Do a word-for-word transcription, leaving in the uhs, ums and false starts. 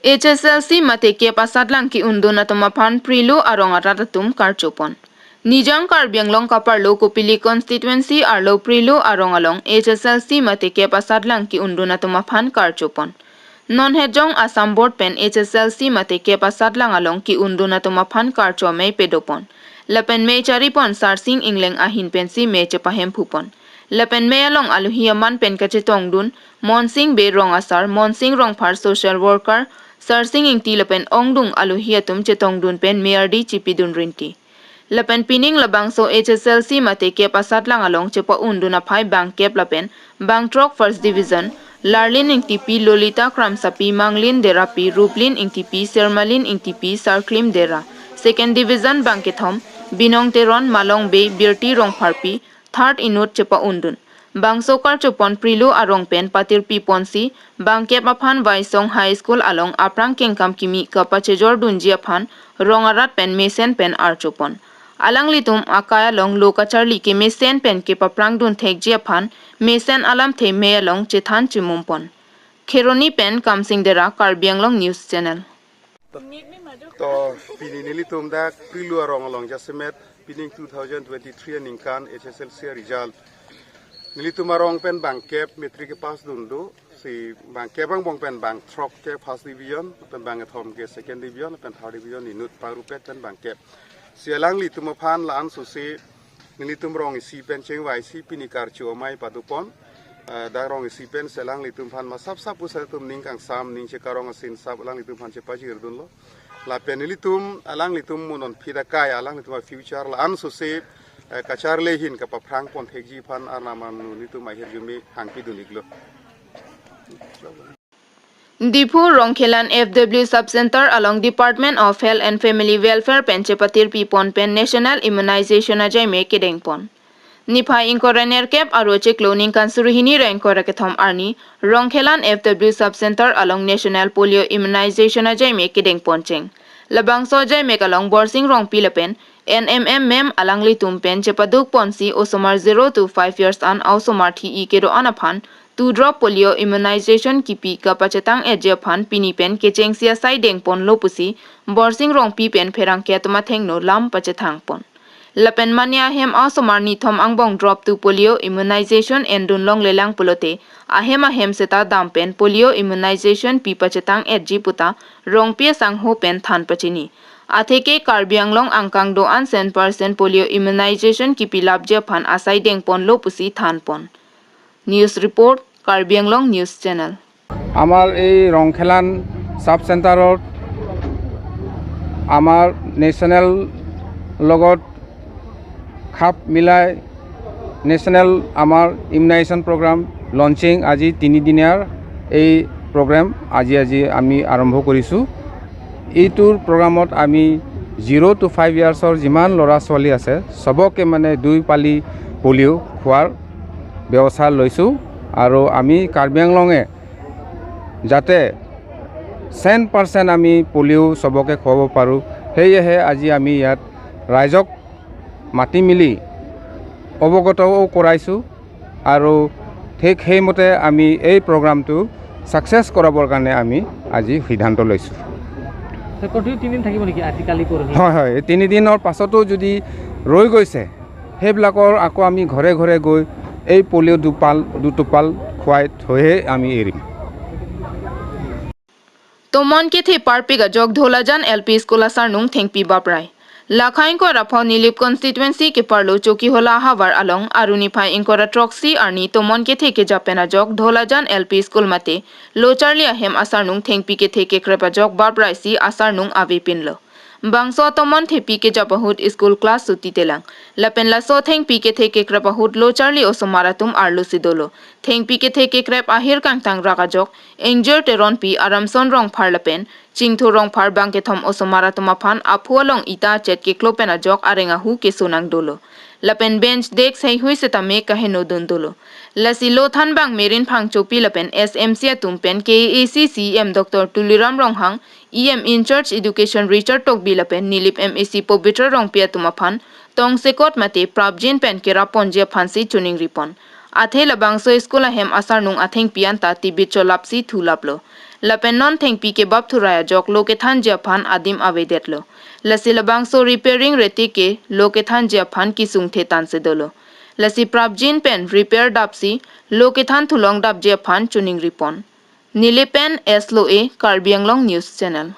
H S L C mate kep asatlang ke-undun atum aphan Prilu arong arat atum karchopon. Nijang Karbi Anglong kaparlo Kopili constituency arlo Prilu arong along H S L C mate kep asatlang ke-undun atum aphan karchopon. Non hejong Assam Board pen H S L C mate kep asatlang along ke-undun atum aphan karcho amei pedopon. Lapen mei charipon Sarsing Ingleng ahin pensi mei chepahemphupon. Lapen mei along alohi aman pen kachetongdun Monsing Bey rong asar, Monsing Rongphar social worker, Sarsing Ingti lapen ongdung alohi atum chetongdun pen mei ardi chipidun rinti. Lapen pining labangso H S L C mate kep asatlang along chepa-undun aphai bangkep lapen bangthrok first division, Larlin Ingtipi, Lolita Kramsapi, Manglin Derapi, Ruplin Ingtipi, Sermalin Ingtipi, Sarklim Dera, second division bangkethom, Binong Teron, Malong Bey, Birti Rongpharpi, third inut chepa-undun. Bangso karchopon Prilu arong pen patirpiponsi, bangkep aphan Vaisong High School along aphrang kengkam kimi kapachejordunji aphan rong arat pen mesen pen archopon. Alanglitum akai along lo kacharli kemesen pen kepaprangdun thekji aphan mesen alamthe mei along chethan chimumpon. Kheroni pen Kamsing Dera, Karbi Anglong News Channel. To pini nelitum dak Prilu arong along jasemet pining two thousand twenty-three aningkan H S L C result. Nelitum arong pen bangkep matric kepass dundu, si bangkep angbong pen bangthrok ke first division, pen bangkethom ke second division, pen third division inut parupet pen bangkep. Si alanglitum aphan la-an sose nelitum rong isi pen chengvaisi pini karcho amei padopon. Eh, dak rong isi pen si alanglitum aphan masap sap pusat atum ning kangsam ning chekarong asin sap alanglitum aphan chepajirdunlo. Lapen nelitum alanglitum mo non phit akai alanglitum a-future la-an sose, eh, kacharli ahin kapaphrangpon thekji aphan Arnam anu nelitum ahirjume hangpidun-iklo. Diphu Rongkhelan F W Sub Center along Department of Health and Family Welfare pen chepatirpipon pen National Immunization ajaime kedengpon. Niphai ingkoi ra nerkep aro chiklo ningkan suri hini ra ingkoi ra kethom arni, Rongkhelan F W Sub Center along National Polio Immunization ajaime kedengponcheng. Labangso ajaimek along Borsing Rongpi lapen N M M mem alanglitum pen chepadukponsi osomar zero to five years an a-osomar thi-i kedo-an aphan two drop polio immunization kipi kapachetang-etji aphan pini pen kechengsi asai dengponlo pusi Borsing Rongpi pen pherangke atum athengno lam pachethangpon. Lapen mane ahem a-osomar nithom angbong drop two polio immunization endun longlelang pulote ahem ahem seta dam pen polio immunization pi pachetang-etji puta Rongpi asangho pen than pachini. Atheke Karbi Anglong angkang do-an cent percent polio immunization kipilapji aphan asai dengponlo pusi thanpon. News report, Karbi Anglong News Channel. আমাৰ এই ৰংখেলান চাব চেণ্টাৰত আমাৰ নেশ্যনেল লগত খাপ মিলাই নেশ্যনেল আমাৰ ইমিউনাইজেশ্যন প্ৰগ্ৰাম লঞ্চিং আজি তিনিদিনীয়াৰ এই প্ৰগ্ৰাম আজি আজি আমি আৰম্ভ কৰিছোঁ। এইটোৰ প্ৰগ্ৰামত আমি জিৰ' টু ফাইভ ইয়াৰ্ছৰ যিমান ল'ৰা ছোৱালী আছে, চবকে মানে দুই পালি পলিঅ' খোৱাৰ ব্যৱস্থা লৈছোঁ। আৰু আমি কাৰ্বি আংলঙে যাতে চেণ্ট পাৰ্চেণ্ট আমি পলিঅ' চবকে খুৱাব পাৰোঁ, সেয়েহে আজি আমি ইয়াত ৰাইজক মাতি মেলি অৱগতও কৰাইছোঁ। আৰু ঠিক সেইমতে আমি এই প্ৰগ্ৰামটো ছাকচেছ কৰাবৰ কাৰণে আমি আজি সিদ্ধান্ত লৈছোঁ। ছাৰ, কণ্টিনিউ তিনিদিন থাকিব নেকি? আজি, কালি, পৰহি? হয়, হয়, এই তিনিদিনৰ পাছতো যদি ৰৈ গৈছে, সেইবিলাকৰ আকৌ আমি ঘৰে ঘৰে গৈ এই পলিঅ' দুপাল দুটোপাল খুৱাই থৈহে আমি এৰিম। Tomon kethe parpik ajok Dholajan L P School asarnung thengpi baprai. Lakha ingkoi ra pho Nilip constituency keparlo Chokihola ahavar along arni phai ingkoi ra throksi arni tomon kethe kejap pen ajok Dholajan L P School mate lo charli ahem asarnung thengpi kethe kekrep ajok bapraisi asarnung avepinlo. Bangso tomon thepi kejap ahut school class suti telang. Lapen laso thengpi kethe kekrep ahut lo charli osomar atum arlosi dolo. Thengpi kethe kekrep ahir kangtang rak ajok Engjir Teronpi, Aramson Rongphar lapen Chingthu Rongphar bangkethom osomar atum aphan aphu along ita chet keklo pen ajok areng ahu keso nang dolo. Lapen bench desk heihui setame kaheno dun dolo. Lasi lo thanbang Merin Phangchopi lapen S M C atum pen K A A C C E M Doctor Tuliram Ronghang, E M in charge Education Richard Tokbi lapen Nilip M A C Pobitra Rongpi atum aphan tongsekot mate prapjin pen kerapponji aphansi choningripon. Athe labangso school ahem asarnung athengpi anta tibit cholapsi thulaplo. Lapen non thengpi kebap thurai ajok lo kethanji aphan adim avedetlo. Lasi labangso repairing rete ke lo kethanji aphan kesung the tangse dolo. Lasi prapjin pen repair dapsi lo kethan thulong dapji aphan choningri pon. Neli pen S Loe, Karbi Anglong News Channel.